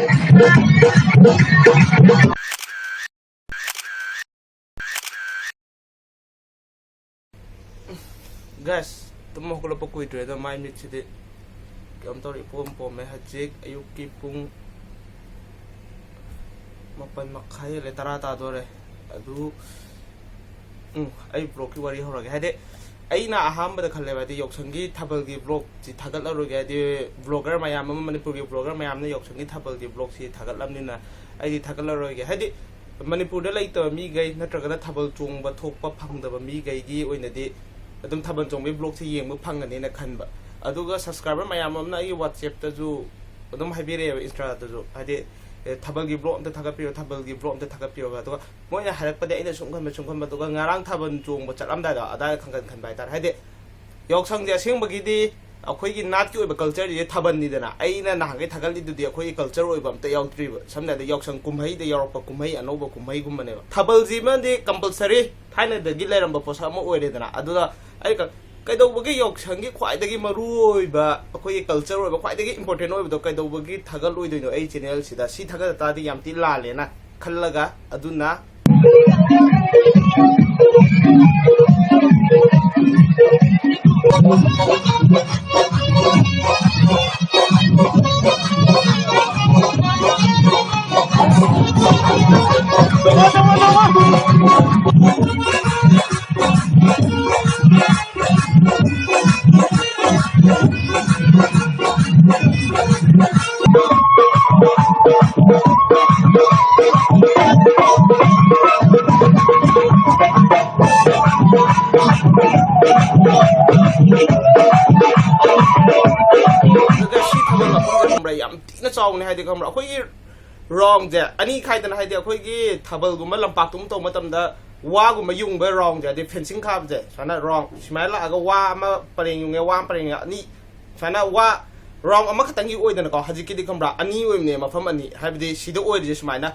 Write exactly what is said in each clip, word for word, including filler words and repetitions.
Guys, ꯇꯨꯝ ꯍꯧꯒꯠꯂꯛꯄ ꯀꯨꯏꯗ꯭ꯔꯦꯗ, ꯃꯥꯏ ꯃꯤꯠꯁꯤꯗꯤ ꯀꯩꯅꯣꯝ ꯇꯧꯔꯦ, ꯏꯄꯣꯝ ꯄꯣꯝꯃꯦ꯫ ꯍꯧꯖꯤꯛ ꯑꯌꯨꯛꯀꯤ ꯄꯨꯡ ꯃꯥꯄꯟ ꯃꯈꯥꯏ ꯍꯦꯜꯂꯦ, ꯇꯔꯥ ꯇꯥꯗꯣꯔꯦ꯫ ꯑꯗꯨ, ꯎꯝ, ꯑꯩ vlogꯀꯤ ꯋꯥꯔꯤ ꯍꯧꯔꯒꯦ꯫ ꯍꯥꯏꯗꯤ, ꯑꯩꯅ ꯑꯍꯥꯟꯕꯗ ꯈꯜꯂꯦꯕ, ꯍꯥꯏꯗꯤ, ꯌꯥꯎꯁꯪꯒꯤ ꯊꯥꯕꯜꯒꯤ vlogꯁꯤ ꯊꯥꯒꯠꯂꯔꯣꯏꯒꯦ꯫ ꯍꯥꯏꯗꯤ, vlogger ꯃꯌꯥꯝ ꯑꯃ, ꯃꯅꯤꯄꯨꯔꯒꯤ vlogger ꯃꯌꯥꯝꯅ ꯌꯥꯎꯁꯪꯒꯤ ꯊꯥꯕꯜꯒꯤ vlogꯁꯤ ꯊꯥꯒꯠꯂꯕꯅꯤꯅ, ꯑꯩꯗꯤ ꯊꯥꯒꯠꯂꯔꯣꯏꯒꯦ꯫ ꯍꯥꯏꯗꯤ, ꯃꯅꯤꯄꯨꯔꯗ ꯂꯩꯇꯕ ꯃꯤꯈꯩ ꯅꯠꯇ꯭ꯔꯒꯅ ꯊꯥꯕꯜ ꯆꯣꯡꯕ ꯊꯣꯛꯄ ꯐꯪꯗꯕ ꯃꯤꯈꯩꯒꯤ ꯑꯣꯏꯅꯗꯤ ꯑꯗꯨꯝ ꯊꯥꯕꯜ ꯆꯣꯡꯕꯒꯤ vlogꯁꯦ ꯌꯦꯡꯕ ꯐꯪꯒꯅꯤꯅ ꯈꯟꯕ꯫ ꯑꯗꯨꯒ subscriber ꯃꯌꯥꯝ ꯑꯃꯅ ꯑꯩꯒꯤ WhatsAppꯇꯁꯨ ꯑꯗꯨꯝ ꯍꯥꯏꯕꯤꯔꯛꯑꯦꯕ, Instaꯗꯁꯨ, ꯍꯥꯏꯗꯤ, "ꯑꯦ, ꯊꯥꯕꯜꯒꯤ vlog ꯑꯝꯇ ꯊꯥꯒꯠꯄꯤꯌꯣ, ꯊꯥꯕꯜꯒꯤ vlog ꯑꯝꯇ ꯊꯥꯒꯠꯄꯤꯌꯣ"꯫ ꯑꯗꯨꯒ ꯃꯣꯏꯅ ꯍꯥꯏꯔꯛꯄꯗꯤ ꯑꯩꯅ ꯁꯨꯝ ꯈꯟꯕ, ꯁꯨꯝ ꯈꯟꯕ, ꯑꯗꯨꯒ ꯉꯔꯥꯡ ꯊꯥꯕꯜ ꯆꯣꯡꯕ ꯆꯠꯂꯝꯗꯥꯏꯗꯣ, ꯑꯗꯥꯏꯗ ꯈꯪꯈꯟ ꯈꯟꯕ ꯍꯥꯏꯇꯥꯔꯦ꯫ ꯍꯥꯏꯗꯤ, ꯌꯥꯎꯁꯪꯁꯦ ꯑꯁꯦꯡꯕꯒꯤꯗꯤ ꯑꯩꯈꯣꯏꯒꯤ ꯅꯥꯠꯀꯤ ꯑꯣꯏꯕ cultureꯁꯦ ꯊꯥꯕꯜꯅꯤꯗꯅ꯫ ꯑꯩꯅ ꯅꯍꯥꯟꯈꯩ ꯊꯥꯒꯠꯂꯤꯗꯨꯗꯤ ꯑꯩꯈꯣꯏꯒꯤ culture ꯑꯣꯏꯕ ꯑꯝꯇ ꯌꯥꯎꯗ꯭ꯔꯤꯕ꯫ ꯁꯝꯅ ꯍꯥꯏꯔꯕꯗ ꯌꯥꯎꯁꯪ ꯀꯨꯝꯍꯩꯗ ꯌꯥꯎꯔꯛꯄ ꯀꯨꯝꯍꯩ, ꯑꯅꯧꯕ ꯀꯨꯝꯍꯩꯒꯨꯝꯕꯅꯦꯕ꯫ ꯊꯥꯕꯜꯁꯤꯃꯗꯤ compulsory ꯊꯥꯏꯅꯗꯒꯤ ꯂꯩꯔꯝꯕ ꯄꯣꯠꯁꯛ ꯑꯃ ꯑꯣꯏꯔꯦꯗꯅ꯫ ꯑꯗꯨꯗ ꯑꯩ ꯀ-, ꯀꯩꯗꯧꯕꯒꯤ ꯌꯥꯎꯁꯪꯒꯤ ꯈ꯭ꯋꯥꯏꯗꯒꯤ ꯃꯔꯨ ꯑꯣꯏꯕ, ꯑꯩꯈꯣꯏꯒꯤ culture ꯑꯣꯏꯕ, ꯈ꯭ꯋꯥꯏꯗꯒꯤ important ꯑꯣꯏꯕꯗꯣ ꯀꯩꯗꯧꯕꯒꯤ ꯊꯥꯒꯠꯂꯣꯏꯗꯣꯏꯅꯣ ꯑꯩ channelꯁꯤꯗ? ꯁꯤ ꯊꯥꯒꯠ ꯇꯥꯔꯗꯤ ꯌꯥꯝ ꯊꯤ ꯂꯥꯜꯂꯦꯅ ꯈꯜꯂꯒ, ꯑꯗꯨꯅ ꯑꯗꯨꯒ ꯁꯤ ꯊꯥꯕꯜ ꯃꯐꯝꯁꯦ ꯈꯪꯕ꯭ꯔꯥ, ꯌꯥꯝ ꯊꯤꯅ ꯆꯥꯎꯕꯅꯦ꯫ ꯍꯥꯏꯗꯤ, ꯈꯪꯕ꯭ꯔꯥ, ꯑꯩꯈꯣꯏꯒꯤ roundꯁꯦ ꯑꯅꯤ ꯈꯥꯏꯗꯅ, ꯍꯥꯏꯗꯤ, ꯑꯩꯈꯣꯏꯒꯤ ꯊꯥꯕꯜꯒꯨꯝꯕ ꯂꯝꯄꯥꯛꯇꯨꯝ ꯇꯧꯕ ꯃꯇꯝꯗ ꯋꯥꯒꯨꯝꯕ ꯌꯨꯡꯕ roundꯁꯦ, ꯍꯥꯏꯗꯤ, fencing ꯈꯥꯕꯁꯦ, ꯁꯨꯃꯥꯏꯅ round, ꯁꯨꯃꯥꯏꯅ ꯂꯥꯛꯑꯒ ꯋꯥ ꯑꯃ ꯄꯔꯦꯡ ꯌꯨꯡꯉꯦ, ꯋꯥ ꯑꯃ ꯄꯔꯦꯡ ꯌꯨꯡꯉꯦ, ꯑꯅꯤ, ꯁꯨꯃꯥꯏꯅ ꯋꯥ round ꯑꯃꯈꯛꯇꯪꯒꯤ ꯑꯣꯏꯗꯅꯀꯣ꯫ ꯍꯧꯖꯤꯛꯀꯤꯗꯤ, ꯈꯪꯕ꯭ꯔꯥ, ꯑꯅꯤ ꯑꯣꯏꯕꯅꯦ, ꯃꯐꯝ ꯑꯅꯤ, ꯍꯥꯏꯕꯗꯤ ꯁꯤꯗ ꯑꯣꯏꯔꯤꯁꯦ ꯁꯨꯃꯥꯏꯅ꯫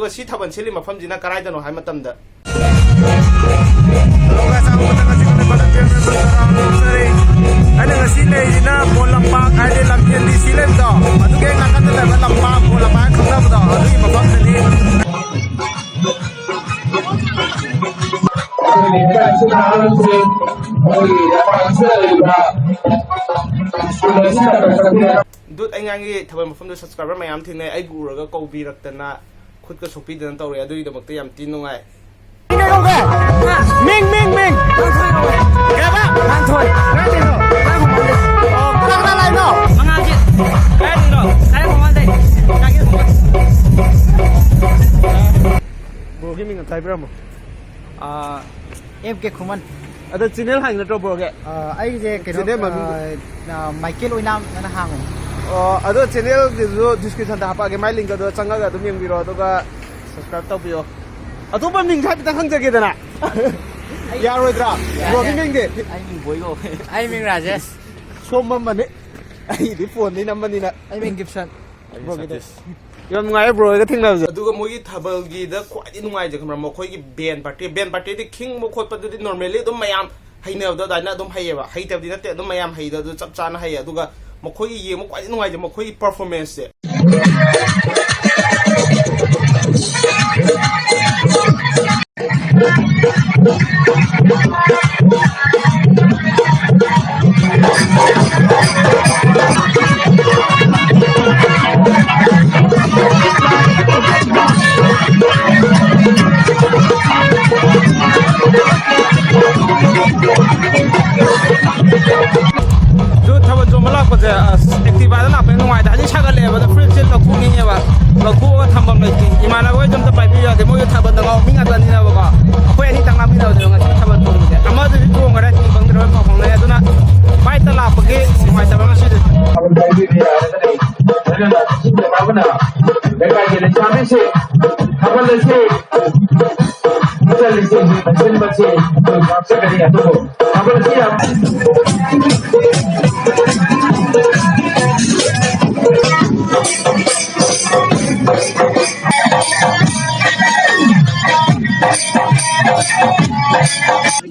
ꯁꯤ ꯊꯥꯕꯜ ꯁꯤꯜꯂꯤ ꯃꯐꯝꯁꯤꯅ ꯀꯗꯥꯏꯗꯅꯣ ꯍꯥꯏꯕ ꯃꯇꯝꯗ, ꯍꯜꯂꯣ ꯒꯥꯏꯁ, ꯑꯍꯥꯟꯕꯗ ꯉꯁꯤ ꯈꯨꯟꯗ ꯄꯥꯏꯂꯦꯠ ꯄꯤꯌꯔ ꯃꯦꯝꯕꯔ ꯇꯔꯥ ꯑꯃ ꯂꯧꯖꯔꯤ꯫ ꯑꯩꯅ ꯉꯁꯤ ꯂꯩꯔꯤꯁꯤꯅ ꯕꯣꯜ ꯂꯝꯄꯥꯛ, ꯍꯥꯏꯗꯤ ꯂꯝꯐꯦꯜꯗꯤ ꯁꯤ ꯂꯩꯕꯗꯣ, ꯑꯗꯨꯒꯤ ꯍꯦꯛ ꯅꯥꯀꯟꯗ ꯂꯩꯕ ꯂꯝꯄꯥꯛ, ꯕꯣꯜ ꯂꯝꯄꯥꯛ ꯍꯥꯏꯅ ꯈꯪꯅꯕꯗꯣ, ꯑꯗꯨꯒꯤ ꯃꯐꯝꯗꯅꯤ꯫ ꯗꯨꯠ ꯑꯩꯉꯥꯡꯒꯤ ꯊꯥꯕꯜ ꯃꯐꯝꯗ ꯁꯕꯁꯀ꯭ꯔꯥꯏꯕꯔ ꯃꯌꯥꯝ ꯊꯦꯡꯅꯩ, ꯑꯩꯕꯨ ꯎꯔꯒ ꯀꯧꯕꯤꯔꯛꯇꯅ ꯈꯨꯠꯀ ꯁꯣꯛꯄꯤꯗꯅ ꯇꯧꯔꯦ, ꯑꯗꯨꯒꯤꯗꯃꯛꯇ ꯌꯥꯝ ꯊꯤ ꯅꯨꯡꯉꯥꯏ꯫ ꯀꯩ ꯀꯧꯒꯦ? ꯃꯤꯡ, ꯃꯤꯡ, ꯃꯤꯡ꯫ ꯉꯥꯟꯊꯣꯏ ꯀꯧꯋꯦ꯫ ꯀꯩ ꯍꯥꯏꯕ? ꯉꯥꯟꯊꯣꯏ꯫ ꯀꯥꯏꯗꯩꯅꯣ? ꯇꯥꯡꯈꯨꯜ ꯃꯥꯟꯗꯦ꯫ ꯑꯣ, ꯀꯅꯥ ꯀꯅꯥ ꯂꯥꯛꯏꯅꯣ? ꯃꯉꯥꯁꯤ꯫ ꯀꯥꯏꯗꯩꯅꯣ? ꯇꯥꯡꯈꯨꯜ ꯃꯥꯟꯗꯦ꯫ ꯕ꯭ꯔꯣꯒꯤ ꯃꯤꯡ ꯑꯝꯇ ꯍꯥꯏꯕꯤꯔꯝꯃꯣ꯫ ꯑꯥ, ꯑꯦꯝ ꯀꯦ ꯈꯨꯃꯟ꯫ ꯑꯗꯣ ꯆꯦꯅꯦꯜ ꯍꯥꯡꯉꯤ ꯅꯠꯇ꯭ꯔꯣ ꯕ꯭ꯔꯣꯒꯤ? ꯑꯥ, ꯑꯩꯁꯦ ꯀꯩꯅꯣ, ꯆꯦꯅꯦꯜ ꯃꯃꯤꯡꯗꯣ? ꯑꯥ, ꯑꯥ, ꯃꯥꯏꯀꯦꯜ ꯑꯣꯏꯅꯥꯝ ꯑꯅ ꯍꯥꯡꯉꯣ꯫ ꯑꯣ, ꯑꯗꯣ ꯆꯦꯅꯦꯜꯒꯤꯁꯨ ꯗꯤꯁꯀ꯭ꯔꯤꯞꯁꯟꯗ ꯍꯥꯄꯛꯑꯒꯦ, ꯃꯥꯏ ꯂꯤꯡ ꯑꯗꯣ ꯆꯪꯉꯒ ꯑꯗꯨꯝ ꯌꯦꯡꯕꯤꯔꯣ, ꯑꯗꯨꯒ ꯁꯕꯁꯀ꯭ꯔꯥꯏꯕ ꯇꯧꯕꯤꯌꯣ꯫ ꯑꯇꯣꯞꯄ ꯃꯤꯡꯁꯨ ꯍꯥꯏꯐꯦꯠꯇꯪ ꯍꯪꯖꯒꯦꯗꯅ꯫ ꯌꯥꯔꯣꯏꯗ꯭ꯔꯥ? ꯌꯥꯏ, ꯕ꯭ꯔꯣꯒꯤ ꯌꯥꯏ꯫ ꯃꯤꯡꯗꯤ? ꯑꯩ ꯃꯤꯡ ꯕꯣꯏ ꯀꯧꯋꯦ꯫ ꯑꯩ ꯃꯤꯡ ꯔꯥꯖꯦꯁ꯫ ꯁꯣꯝꯃꯝꯕꯅꯤ꯫ ꯑꯩꯗꯤ ꯐꯣꯟꯗꯩ ꯅꯝꯕꯅꯤꯅ꯫ ꯑꯩ ꯃꯤꯡ ꯒꯤꯞꯁꯟ꯫ ꯕ꯭ꯔꯣꯒꯤꯗꯤ? ꯌꯥꯝ ꯅꯨꯡꯉꯥꯏꯔꯦ ꯕ꯭ꯔꯣ ꯍꯣꯏꯒ ꯊꯦꯡꯅꯕꯁꯦ꯫ ꯑꯗꯨꯒ ꯃꯣꯏꯒꯤ ꯊꯥꯕꯜꯒꯤꯗ ꯈ꯭ꯋꯥꯏꯗꯒꯤ ꯅꯨꯡꯉꯥꯏꯖꯦ ꯈꯪꯕ꯭ꯔꯥ? ꯃꯈꯣꯏꯒꯤ ꯕꯦꯟ ꯄꯥꯔꯇꯤ, ꯕꯦꯟ ꯄꯥꯔꯇꯤꯗꯤ ꯈꯤꯡꯕ ꯈꯣꯠꯄꯗꯨꯗꯤ normally ꯑꯗꯨꯝ ꯃꯌꯥꯝ ꯍꯩꯅꯕꯗꯣ ꯑꯗꯨꯃꯥꯏꯅ ꯑꯗꯨꯝ ꯍꯩꯌꯦꯕ꯫ ꯍꯩꯇꯕꯗꯤ ꯅꯠꯇꯦ, ꯑꯗꯨꯝ ꯃꯌꯥꯝ ꯍꯩꯗꯣ ꯑꯗꯨ ꯆꯞ ꯆꯥꯅ ꯍꯩꯌꯦ꯫ ꯑꯗꯨꯒ ꯃꯈꯣꯏꯒꯤ ꯌꯦꯡꯕ ꯈ꯭ꯋꯥꯏꯗꯒꯤ ꯅꯨꯡꯉꯥꯏꯖꯦ ꯃꯈꯣꯏꯒꯤ ꯄꯔꯐꯣꯔꯃꯦꯟꯁꯁꯦ꯫ ꯑꯗꯨ ꯊꯥꯕꯜ ꯆꯣꯡꯕ ꯂꯥꯛꯄꯁꯦ, ꯑꯁ, ꯑꯦꯛꯇꯤꯚꯥꯗ ꯂꯥꯛꯄꯅ ꯅꯨꯡꯉꯥꯏꯗ꯫ ꯍꯧꯖꯤꯛ ꯁꯥꯒꯠꯂꯛꯑꯦꯕ, ꯑꯗꯣ ꯐꯨꯔꯤꯠꯁꯦ ꯂꯧꯊꯣꯛꯅꯤꯡꯉꯦꯕ, ꯂꯧꯊꯣꯛꯑꯒ ꯊꯝꯐꯝ ꯂꯩꯇꯦ꯫ ꯏꯃꯥꯟꯅꯕ ꯍꯣꯏꯁꯨ ꯑꯝꯇ ꯄꯥꯏꯕꯤꯌꯨ ꯌꯥꯗꯦ, ꯃꯣꯏꯁꯨ ꯊꯥꯕꯜꯗ ꯉꯥꯎꯕ ꯃꯤ ꯉꯥꯛꯇꯅꯤꯅꯕꯀꯣ꯫ ꯑꯩꯈꯣꯏ ꯑꯅꯤꯇꯪ ꯂꯥꯛꯃꯤꯟꯅꯕꯅꯦꯕ ꯉꯁꯤ ꯊꯥꯕꯜ ꯆꯣꯡꯕꯁꯦ꯫ ꯑꯃꯗꯨꯗꯤ ꯆꯣꯡꯈ꯭ꯔꯦ, ꯈꯪꯗ꯭ꯔꯦ, ꯍꯣꯏ ꯄꯥꯎ ꯐꯥꯎꯅꯔꯦ꯫ ꯑꯗꯨꯅ ꯕꯥꯏꯛꯇ ꯂꯥꯛꯄꯒꯤ ꯅꯨꯡꯉꯥꯏꯇꯕ ꯉꯁꯤꯗꯤ꯫ ꯊꯥꯕꯜ ꯄꯥꯏꯕꯤꯕ ꯌꯥꯔꯒꯗꯤ ꯐꯖꯅ ꯁꯤꯟꯕ ꯇꯥꯕꯅ ꯂꯩꯀꯥꯏꯒꯤ ꯂꯩꯁꯥꯕꯤꯁꯤꯡ ꯊꯥꯕꯜ ꯑꯁꯤ ꯃꯆꯜꯁꯤꯡ ꯑꯁꯤꯟꯕꯁꯤ ꯑꯩꯈꯣꯏ ꯉꯥꯛꯆꯒꯅꯤ꯫ ꯑꯗꯨꯕꯨ ꯊꯥꯕꯜ ꯑꯁꯤ ꯌꯥꯝ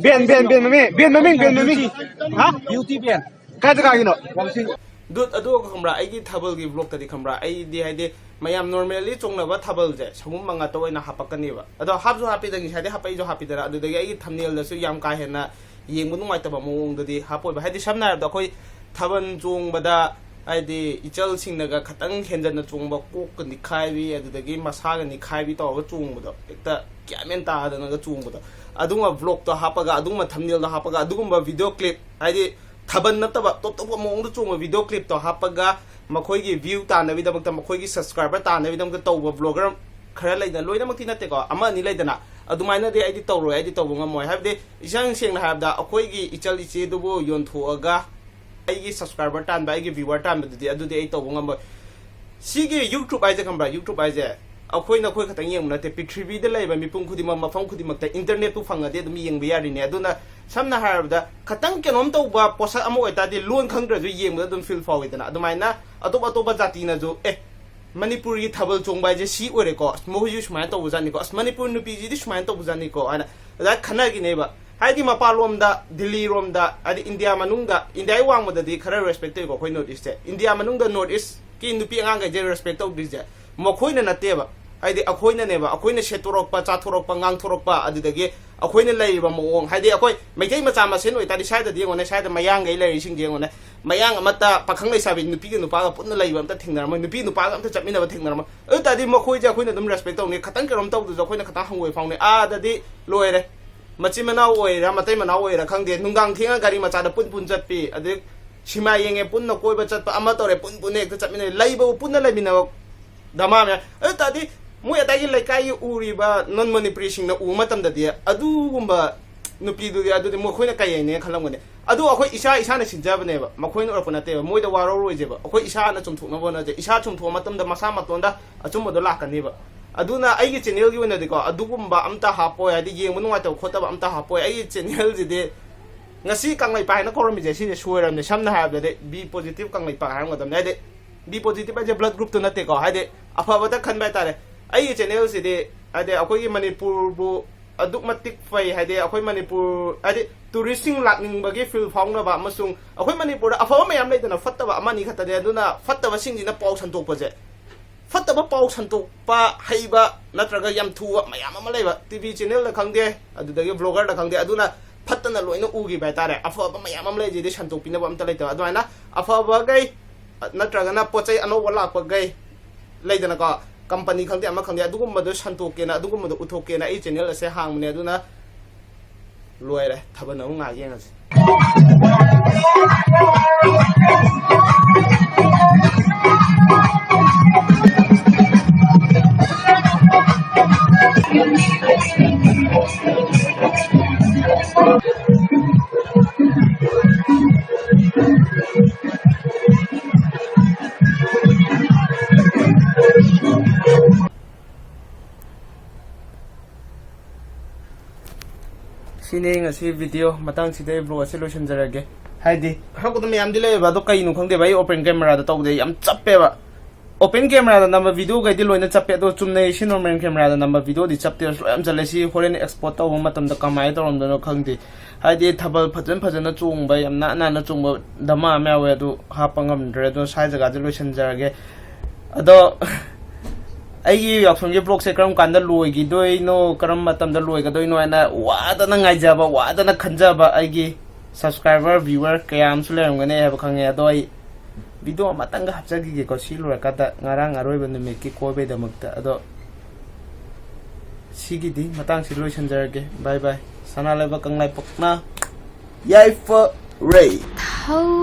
ꯕꯦꯟ, ꯕꯦꯟ, ꯕꯦꯟ ꯃꯃꯤꯡ, ꯕꯦꯟ ꯃꯃꯤꯡ, ꯕꯦꯟ ꯃꯃꯤꯡ꯫ ꯍꯥ? ꯕ꯭ꯌꯨꯇꯤ ꯕꯦꯟ꯫ ꯀꯥꯏ ꯖꯒꯥꯒꯤꯅꯣ? ꯋꯥꯡꯁꯤꯡ꯫ ꯗꯨꯠ ꯑꯗꯨꯒ ꯈꯪꯕ꯭ꯔꯥ, ꯑꯩꯒꯤ ꯊꯥꯕꯜꯒꯤ ꯕ꯭ꯂꯣꯛꯇꯗꯤ ꯈꯪꯕ꯭ꯔꯥ, ꯑꯩꯗꯤ ꯍꯥꯏꯗꯤ ꯃꯌꯥꯝ ꯅꯣꯔꯃꯦꯜꯂꯤ ꯆꯣꯡꯅꯕ ꯊꯥꯕꯜꯁꯦ ꯁꯒꯨꯝꯕ ꯉꯥꯛꯇ ꯑꯣꯏꯅ ꯍꯥꯄꯛꯀꯅꯦꯕ꯫ ꯑꯗꯣ ꯍꯥꯞꯁꯨ ꯍꯥꯞꯄꯤꯗ, ꯉꯁꯥꯏꯗꯤ ꯍꯥꯄꯛꯏꯁꯨ ꯍꯥꯄꯤꯗꯅ꯫ ꯑꯗꯨꯗꯒꯤ ꯑꯩꯒꯤ ꯊꯝꯅꯦꯜꯗꯁꯨ ꯌꯥꯝ ꯀꯥ ꯍꯦꯟꯅ ꯌꯦꯡꯕ ꯅꯨꯡꯉꯥꯏꯇꯕ ꯃꯑꯣꯡꯗꯗꯤ ꯍꯥꯞꯄꯣꯏꯕ꯫ ꯍꯥꯏꯗꯤ ꯁꯝꯅ ꯍꯥꯏꯔꯕꯗ ꯑꯩꯈꯣꯏ ꯊꯥꯕꯜ ꯆꯣꯡꯕꯗ ꯍꯥꯏꯗꯤ ꯏꯆꯜꯁꯤꯡꯅꯒ ꯈꯇꯪ ꯍꯦꯟꯖꯟꯅ ꯆꯣꯡꯕ, ꯀꯣꯛꯀ ꯅꯤꯛꯈꯥꯏꯕꯤ ꯑꯗꯨꯗꯒꯤ ꯃꯁꯥꯒ ꯅꯤꯛꯈꯥꯏꯕꯤ ꯇꯧꯔꯒ ꯆꯣꯡꯕꯗꯣ, ꯍꯦꯛꯇ ꯒ꯭ꯌꯥꯟ ꯃꯦꯟ ꯇꯥꯗꯅꯒ ꯆꯣꯡꯕꯗꯣ, ꯑꯗꯨꯒꯨꯝꯕ ꯕ꯭ꯂꯣꯛꯇꯣ ꯍꯥꯞꯄꯒ, ꯑꯗꯨꯒꯨꯝꯕ ꯊꯝꯅꯦꯜꯗꯣ ꯍꯥꯞꯄꯒ, ꯑꯗꯨꯒꯨꯝꯕ ꯚꯤꯗꯤꯑꯣ ꯀ꯭ꯂꯤꯞ, ꯍꯥꯏꯗꯤ ꯊꯥꯕꯜ ꯅꯠꯇꯕ ꯇꯣꯞ ꯇꯣꯞꯄ ꯃꯑꯣꯡꯗ ꯆꯣꯡꯕ ꯚꯤꯗꯤꯑꯣ ꯀ꯭ꯂꯤꯞꯇꯣ ꯍꯥꯞꯄꯒ, ꯃꯈꯣꯏꯒꯤ ꯚ꯭ꯌꯨ ꯇꯥꯟꯅꯕꯒꯤꯗꯃꯛꯇ, ꯃꯈꯣꯏꯒꯤ ꯁꯕꯁꯀ꯭ꯔꯥꯏꯕꯔ ꯇꯥꯟꯅꯕꯒꯤꯗꯃꯛꯇ ꯇꯧꯕ ꯕ꯭ꯂꯣꯒꯔ ꯈꯔ ꯂꯩꯗꯅ, ꯂꯣꯏꯅꯃꯛꯇꯤ ꯅꯠꯇꯦꯀꯣ, ꯑꯃ ꯑꯅꯤ ꯂꯩꯗꯅ, ꯑꯗꯨꯃꯥꯏꯅꯗꯤ ꯑꯩꯗꯤ ꯇꯧꯔꯣꯏ, ꯑꯩꯗꯤ ꯇꯧꯕ ꯉꯝꯃꯣꯏ꯫ ꯍꯥꯏꯕꯗꯤ ꯏꯆꯝ ꯁꯦꯡꯅ ꯍꯥꯏꯔꯕꯗ ꯑꯩꯈꯣꯏꯒꯤ ꯏꯆꯜ ꯏꯆꯦꯗꯨꯕꯨ ꯌꯣꯟꯊꯣꯛꯑꯒ ꯑꯩꯒꯤ ꯁꯕꯁꯀ꯭ꯔꯥꯏꯕꯔ ꯇꯥꯟꯕ, ꯑꯩꯒꯤ ꯚ꯭ꯌꯨꯋꯔ ꯇꯥꯟꯕꯗꯨꯗꯤ, ꯑꯗꯨꯗꯤ ꯑꯩ ꯇꯧꯕ ꯉꯝꯃꯣꯏ꯫ ꯁꯤꯒꯤ ꯌꯨꯇ꯭ꯌꯨꯕ ꯍꯥꯏꯁꯦ ꯈꯪꯕ꯭ꯔꯥ? ꯌꯨꯇ꯭ꯌꯨꯕ ꯍꯥꯏꯁꯦ ꯑꯩꯈꯣꯏ ꯅꯈꯣꯏ ꯈꯛꯇꯪ ꯌꯦꯡꯕ ꯅꯠꯇꯦ, ꯄ꯭ꯔꯤꯊꯤꯕꯤꯗ ꯂꯩꯕ ꯃꯤꯄꯨꯝ ꯈꯨꯗꯤꯡꯃꯛ, ꯃꯐꯝ ꯈꯨꯗꯤꯡꯃꯛꯇ ꯏꯟꯇꯔꯅꯦꯠꯄꯨ ꯐꯪꯉꯗꯤ ꯑꯗꯨꯝ ꯌꯦꯡꯕ ꯌꯥꯔꯤꯅꯦ꯫ ꯑꯗꯨꯅ ꯁꯝꯅ ꯍꯥꯏꯔꯕꯗ ꯈꯇꯪ ꯀꯩꯅꯣꯝ ꯇꯧꯕ ꯄꯣꯠꯁꯛ ꯑꯃ ꯑꯣꯏꯇꯥꯔꯗꯤ ꯂꯣꯟ ꯈꯪꯗ꯭ꯔꯁꯨ ꯌꯦꯡꯕꯗ ꯑꯗꯨꯝ ꯐꯤꯜ ꯐꯥꯎꯋꯤꯗꯅ, ꯑꯗꯨꯃꯥꯏꯅ ꯑꯇꯣꯞ ꯑꯇꯣꯞꯄ ꯖꯥꯇꯤꯅꯁꯨ ꯑꯦ ꯃꯅꯤꯄꯨꯔꯒꯤ ꯊꯥꯕꯜ ꯆꯣꯡꯕ ꯍꯥꯏꯁꯦ ꯁꯤ ꯑꯣꯏꯔꯦꯀꯣ, ꯑꯁ ꯃꯈꯣꯏꯁꯨ ꯁꯨꯃꯥꯏꯅ ꯇꯧꯕꯖꯥꯠꯅꯤꯀꯣ, ꯑꯁ ꯃꯅꯤꯄꯨꯔ ꯅꯨꯄꯤꯁꯤꯗꯤ ꯁꯨꯃꯥꯏꯅ ꯇꯧꯕꯖꯥꯠꯅꯤꯀꯣ ꯍꯥꯏꯅ ꯑꯗꯨꯃꯥꯏꯅ ꯈꯟꯅꯈꯤꯅꯦꯕ꯫ ꯍꯥꯏꯗꯤ ꯃꯄꯥꯟꯂꯣꯝꯗ, ꯗꯤꯜꯂꯤꯔꯣꯝꯗ, ꯍꯥꯏꯗꯤ ꯏꯟꯗꯤꯌꯥ ꯃꯅꯨꯡꯗ, ꯏꯟꯗꯤꯌꯥꯒꯤ ꯋꯥꯡꯃꯗꯗꯤ ꯈꯔ ꯔꯦꯁꯄꯦꯛ ꯇꯧꯏꯀꯣ ꯑꯩꯈꯣꯏ ꯅꯣꯔꯠ ꯏꯁꯁꯦ꯫ ꯏꯟꯗꯤꯌꯥ ꯃꯅꯨꯡꯗ ꯅꯣꯔꯠ ꯏꯁꯀꯤ ꯅꯨꯄꯤ ꯑꯉꯥꯡꯈꯩꯁꯦ ꯔꯦꯁꯄꯦꯛ ꯇꯧꯗ꯭ꯔꯤꯁꯦ ꯃꯈꯣꯏꯅ ꯅꯠꯇꯦꯕ, ꯍꯥꯏꯗꯤ ꯑꯩꯈꯣꯏꯅꯅꯦꯕ꯫ ꯑꯩꯈꯣꯏꯅ ꯁꯦꯠꯇꯣꯔꯛꯄ, ꯆꯥꯊꯣꯔꯛꯄ, ꯉꯥꯡꯊꯣꯔꯛꯄ, ꯑꯗꯨꯗꯒꯤ ꯑꯩꯈꯣꯏꯅ ꯂꯩꯔꯤꯕ ꯃꯑꯣꯡ, ꯍꯥꯏꯗꯤ ꯑꯩꯈꯣꯏ ꯃꯩꯇꯩ ꯃꯆꯥ ꯃꯁꯦꯟ ꯑꯣꯏꯇꯥꯔꯗꯤ ꯁ꯭ꯋꯥꯏꯗꯗꯤ ꯌꯦꯡꯉꯣꯅꯦ, ꯁ꯭ꯋꯥꯏꯗ ꯃꯌꯥꯡꯈꯩ ꯂꯩꯔꯤꯁꯤꯡꯁꯦ ꯌꯦꯡꯉꯣꯅꯦ, ꯃꯌꯥꯡ ꯑꯃꯠꯇ ꯄꯥꯈꯪ ꯂꯩꯁꯥꯕꯤ ꯅꯨꯄꯤꯒ ꯅꯨꯄꯥꯒ ꯄꯨꯟꯅ ꯂꯩꯕ ꯑꯝꯇ ꯊꯦꯡꯅꯔꯝꯃꯣꯏ, ꯅꯨꯄꯤ ꯅꯨꯄꯥꯒ ꯑꯝꯇ ꯆꯠꯃꯤꯟꯅꯕ ꯊꯦꯡꯅꯔꯝꯃꯣꯏ꯫ ꯑꯗꯨ ꯑꯣꯏ ꯇꯥꯔꯗꯤ ꯃꯈꯣꯏꯁꯦ ꯑꯩꯈꯣꯏꯅ ꯑꯗꯨꯝ ꯔꯦꯁꯄꯦꯛ ꯇꯧꯅꯤ, ꯈꯇꯪ ꯀꯩꯅꯣꯝ ꯇꯧꯕꯗꯁꯨ ꯑꯩꯈꯣꯏꯅ ꯈꯇꯪ ꯍꯪꯒꯣꯏ ꯐꯥꯎꯅꯤ꯫ ꯑꯥꯗꯗꯤ ꯂꯣꯏꯔꯦ, ꯃꯆꯤꯟ ꯃꯅꯥꯎ ꯑꯣꯏꯔꯥ ꯃꯇꯩ ꯃꯅꯥꯎ ꯑꯣꯏꯔꯥ ꯈꯪꯗꯦ, ꯅꯨꯡꯗꯥꯡ ꯊꯦꯡꯉ ꯒꯥꯔꯤ ꯃꯆꯥꯗ ꯄꯨꯟ ꯄꯨꯟ ꯆꯠꯄꯤ, ꯑꯗꯩ ꯁꯤꯃꯥ ꯌꯦꯡꯉꯦ ꯄꯨꯟꯅ ꯀꯣꯏꯕ ꯆꯠꯄ, ꯑꯃ ꯇꯧꯔꯦ ꯄꯨꯟ ꯄꯨꯟꯅ ꯍꯦꯛꯇ ꯆꯠꯃꯤꯟꯅꯩ, ꯂꯩꯕꯕꯨ ꯄꯨꯟꯅ ꯂꯩꯃꯤꯟꯅꯕ ꯗꯃꯥ ꯃꯌꯥꯝ꯫ ꯑꯗꯨ ꯇꯥꯔꯗꯤ ꯃꯣꯏ ꯑꯗꯥꯏꯒꯤ ꯂꯩꯀꯥꯏꯒꯤ ꯎꯔꯤꯕ ꯅꯟ ꯃꯅꯤꯄꯨꯔꯤꯁꯤꯡꯅ ꯎꯕ ꯃꯇꯝꯗꯗꯤ ꯑꯗꯨꯒꯨꯝꯕ ꯅꯨꯄꯤꯗꯨꯗꯤ, ꯑꯗꯨꯗꯤ ꯃꯈꯣꯏꯅ ꯀꯩ ꯍꯥꯏꯅꯤ ꯈꯜꯂꯝꯒꯅꯤ꯫ ꯑꯗꯨ ꯑꯩꯈꯣꯏ ꯏꯁꯥ ꯏꯁꯥꯅ ꯁꯤꯟꯖꯕꯅꯦꯕ, ꯃꯈꯣꯏꯅ ꯎꯔꯛꯄ ꯅꯠꯇꯦꯕ, ꯃꯣꯏꯗ ꯋꯥꯔꯧꯔꯣꯏꯁꯦꯕ꯫ ꯑꯩꯈꯣꯏ ꯏꯁꯥꯅ ꯆꯨꯝꯊꯣꯛꯅꯕ ꯍꯣꯠꯅꯁꯦ꯫ ꯏꯁꯥ ꯆꯨꯝꯊꯣꯛꯑ ꯃꯇꯝꯗ ꯃꯁꯥ ꯃꯇꯣꯟꯗ ꯑꯆꯨꯝꯕꯗꯣ ꯂꯥꯛꯀꯅꯦꯕ꯫ ꯑꯗꯨꯅ ꯑꯩꯒꯤ ꯆꯦꯅꯦꯜꯒꯤ ꯑꯣꯏꯅꯗꯤꯀꯣ ꯑꯗꯨꯒꯨꯝꯕ ꯑꯝꯇ ꯍꯥꯞꯄꯣꯏ, ꯍꯥꯏꯗꯤ ꯌꯦꯡꯕ ꯅꯨꯡꯉꯥꯏꯇꯕ ꯈꯣꯠꯇꯕ ꯑꯝꯇ ꯍꯥꯞꯄꯣꯏ꯫ ꯑꯩꯒꯤ ꯆꯦꯅꯦꯜꯁꯤꯗꯤ ꯉꯁꯤ ꯀꯪꯂꯩꯄꯥꯛ ꯍꯥꯏꯅ ꯀꯧꯔꯝꯃꯤꯁꯦ ꯁꯤꯁꯦ ꯁꯣꯏꯔꯕꯅꯦ꯫ ꯁꯝꯅ ꯍꯥꯏꯔꯕꯗꯗꯤ ꯕꯤ ꯄꯣꯖꯤꯇꯤꯚ ꯀꯪꯂꯩꯄꯥꯛ ꯍꯥꯏꯔꯝꯒꯗꯕꯅꯦ꯫ ꯍꯥꯏꯗꯤ ꯕꯤ ꯄꯣꯖꯤꯇꯤꯚ ꯍꯥꯏꯁꯦ ꯕ꯭ꯂꯗ ꯒ꯭ꯔꯨꯞꯇꯨ ꯅꯠꯇꯦꯀꯣ, ꯍꯥꯏꯗꯤ ꯑꯐꯕꯇ ꯈꯟꯕ ꯍꯥꯏꯇꯥꯔꯦ꯫ ꯑꯩꯒꯤ ꯆꯦꯅꯦꯜꯁꯤꯗꯤ ꯍꯥꯏꯗꯤ ꯑꯩꯈꯣꯏꯒꯤ ꯃꯅꯤꯄꯨꯔꯕꯨ ꯑꯗꯨꯛ ꯃꯇꯤꯛ ꯐꯩ꯫ ꯍꯥꯏꯗꯤ ꯑꯩꯈꯣꯏ ꯃꯅꯤꯄꯨꯔ, ꯍꯥꯏꯗꯤ ꯇꯨꯔꯤꯁꯁꯤꯡ ꯂꯥꯛꯅꯤꯡꯕꯒꯤ ꯐꯤꯜ ꯐꯥꯎꯅꯕ, ꯑꯃꯁꯨꯡ ꯑꯩꯈꯣꯏ ꯃꯅꯤꯄꯨꯔꯗ ꯑꯐꯕ ꯃꯌꯥꯝ ꯂꯩꯗꯅ, ꯐꯠꯇꯕ ꯑꯃꯅꯤ ꯈꯛꯇꯅꯦ꯫ ꯑꯗꯨꯅ ꯐꯠꯇꯕꯁꯤꯡꯁꯤꯅ ꯄꯥꯎ ꯁꯟꯇꯣꯛꯄꯁꯦ, ꯐꯠꯇꯕ ꯄꯥꯎ ꯁꯟꯇꯣꯛꯄ ꯍꯩꯕ ꯅꯠꯇ꯭ꯔꯒ ꯌꯥꯝ ꯊꯨꯕ ꯃꯌꯥꯝ ꯑꯃ ꯂꯩꯕ, ꯇꯤ ꯚꯤ ꯆꯦꯅꯦꯜꯗ ꯈꯪꯗꯦ, ꯑꯗꯨꯗꯒꯤ ꯕ꯭ꯂꯣꯒꯔꯗ ꯈꯪꯗꯦ, ꯑꯗꯨꯅ ꯐꯠꯇꯅ ꯂꯣꯏꯅ ꯎꯈꯤꯕ ꯍꯥꯏꯇꯥꯔꯦ꯫ ꯑꯐꯕ ꯃꯌꯥꯝ ꯑꯃ ꯂꯩꯁꯤꯗꯤ ꯁꯟꯇꯣꯛꯄꯤꯅꯕ ꯑꯝꯇ ꯂꯩꯇꯕ꯫ ꯑꯗꯨꯃꯥꯏꯅ ꯑꯐꯕꯈꯩ ꯅꯠꯇ꯭ꯔꯒꯅ ꯄꯣꯠ ꯆꯩ ꯑꯅꯧꯕ ꯂꯥꯛꯄꯈꯩ ꯂꯩꯗꯅꯀꯣ, ꯀꯝꯄꯅꯤ ꯈꯪꯗꯦ ꯑꯃ ꯈꯪꯗꯦ, ꯑꯗꯨꯒꯨꯝꯕꯗꯣ ꯁꯟꯇꯣꯛꯀꯦꯅ, ꯑꯗꯨꯒꯨꯝꯕꯗꯣ ꯎꯠꯊꯣꯛꯀꯦꯅ ꯑꯩ ꯆꯦꯅꯦꯜ ꯑꯁꯦ ꯍꯥꯡꯕꯅꯦ꯫ ꯑꯗꯨꯅ ꯂꯣꯏꯔꯦ, ꯊꯥꯕꯜ ꯑꯃꯨꯛ ꯉꯥꯏꯍꯥꯛ ꯌꯦꯡꯉꯁꯤ꯫ ꯁꯤꯅꯦ ꯉꯁꯤ ꯚꯤꯗꯤꯑꯣ ꯃꯇꯥꯡꯁꯤꯗ ꯑꯩ ꯕ꯭ꯂꯣꯒ ꯑꯁꯤ ꯂꯣꯏꯁꯤꯟꯖꯔꯒꯦ꯫ ꯍꯥꯏꯗꯤ ꯍꯥꯏꯔꯛꯄꯗ ꯃꯌꯥꯝꯗꯤ ꯂꯩꯌꯦꯕ, ꯑꯗꯣ ꯀꯩꯅꯣ ꯈꯪꯗꯦꯕ, ꯑꯩ ꯑꯣꯄꯦꯟ ꯀꯦꯃꯦꯔꯥꯗ ꯇꯧꯗꯦ, ꯌꯥꯝ ꯆꯞꯄꯦꯕ꯫ ꯑꯣꯄꯦꯟ ꯀꯦꯃꯦꯔꯥꯗ ꯅꯝꯕ ꯚꯤꯗꯤꯑꯣꯈꯩꯗꯤ ꯂꯣꯏꯅ ꯆꯞꯄꯦ, ꯑꯗꯣ ꯆꯨꯝꯅꯩ ꯁꯤ ꯅꯣꯔꯃꯦꯜ ꯀꯦꯃꯦꯔꯥꯗ ꯅꯝꯕ ꯚꯤꯗꯤꯑꯣꯗꯤ ꯆꯞꯇꯦ, ꯁ꯭ꯂꯣ ꯌꯥꯝ ꯆꯠꯂꯦ꯫ ꯁꯤ ꯍꯣꯔꯦꯟ ꯑꯦꯛꯁꯄꯣꯔꯠ ꯇꯧꯕ ꯃꯇꯝꯗ ꯀꯃꯥꯏꯅ ꯇꯧꯔꯝꯗꯣꯏꯅꯣ ꯈꯪꯗꯦ꯫ ꯍꯥꯏꯗꯤ ꯊꯥꯕꯜ ꯐꯖꯅ ꯐꯖꯅ ꯆꯣꯡꯕ, ꯌꯥꯝ ꯅꯥꯟ ꯅꯥꯟꯅ ꯆꯣꯡꯕ ꯙꯃꯥ ꯑꯃ ꯌꯥꯎꯋꯦ, ꯑꯗꯨ ꯍꯥꯞꯄ ꯉꯝꯗ꯭ꯔꯦ꯫ ꯑꯗꯣ ꯁ꯭ꯋꯥꯏ ꯖꯒꯥꯗ ꯂꯣꯏꯁꯤꯟꯖꯔꯒꯦ꯫ ꯑꯗꯣ ꯑꯩꯒꯤ ꯌꯥꯎꯁꯪꯒꯤ ꯕ꯭ꯂꯣꯒꯁꯦ ꯀꯔꯝ ꯀꯥꯟꯗ ꯂꯣꯏꯈꯤꯗꯣꯏꯅꯣ, ꯀꯔꯝ ꯃꯇꯝꯗ ꯂꯣꯏꯒꯗꯣꯏꯅꯣ ꯍꯥꯏꯅ ꯋꯥꯗꯅ ꯉꯥꯏꯖꯕ, ꯋꯥꯗꯅ ꯈꯟꯖꯕ ꯑꯩꯒꯤ ꯁꯕꯁꯀ꯭ꯔꯥꯏꯕꯔ, ꯚ꯭ꯌꯨꯋꯔ ꯀꯌꯥ ꯑꯃꯁꯨ ꯂꯩꯔꯝꯒꯅꯤ ꯍꯥꯏꯕ ꯈꯪꯉꯦ꯫ ꯑꯗꯣ ꯑꯩ ꯚꯤꯗꯤꯑꯣ ꯑꯃꯇꯪꯒ ꯍꯥꯞꯆꯈꯤꯒꯦꯀꯣ꯫ ꯁꯤ ꯂꯣꯏꯔꯀꯥꯟꯗ ꯉꯔꯥꯡ ꯑꯔꯣꯏꯕ ꯅꯨꯃꯤꯠꯀꯤ ꯀꯣꯏꯕꯩꯗꯃꯛꯇ꯫ ꯑꯗꯣ ꯁꯤꯒꯤꯗꯤ ꯃꯇꯥꯡꯁꯤ ꯂꯣꯏꯁꯤꯟꯖꯔꯒꯦ꯫ ꯕꯥꯏ ꯕꯥꯏ꯫ ꯁꯅꯥ ꯂꯩꯕꯥꯛ ꯀꯪꯂꯥꯏ ꯄꯛꯅ ꯌꯥꯏꯐꯔꯦ꯫ ꯊꯧꯖꯥꯜ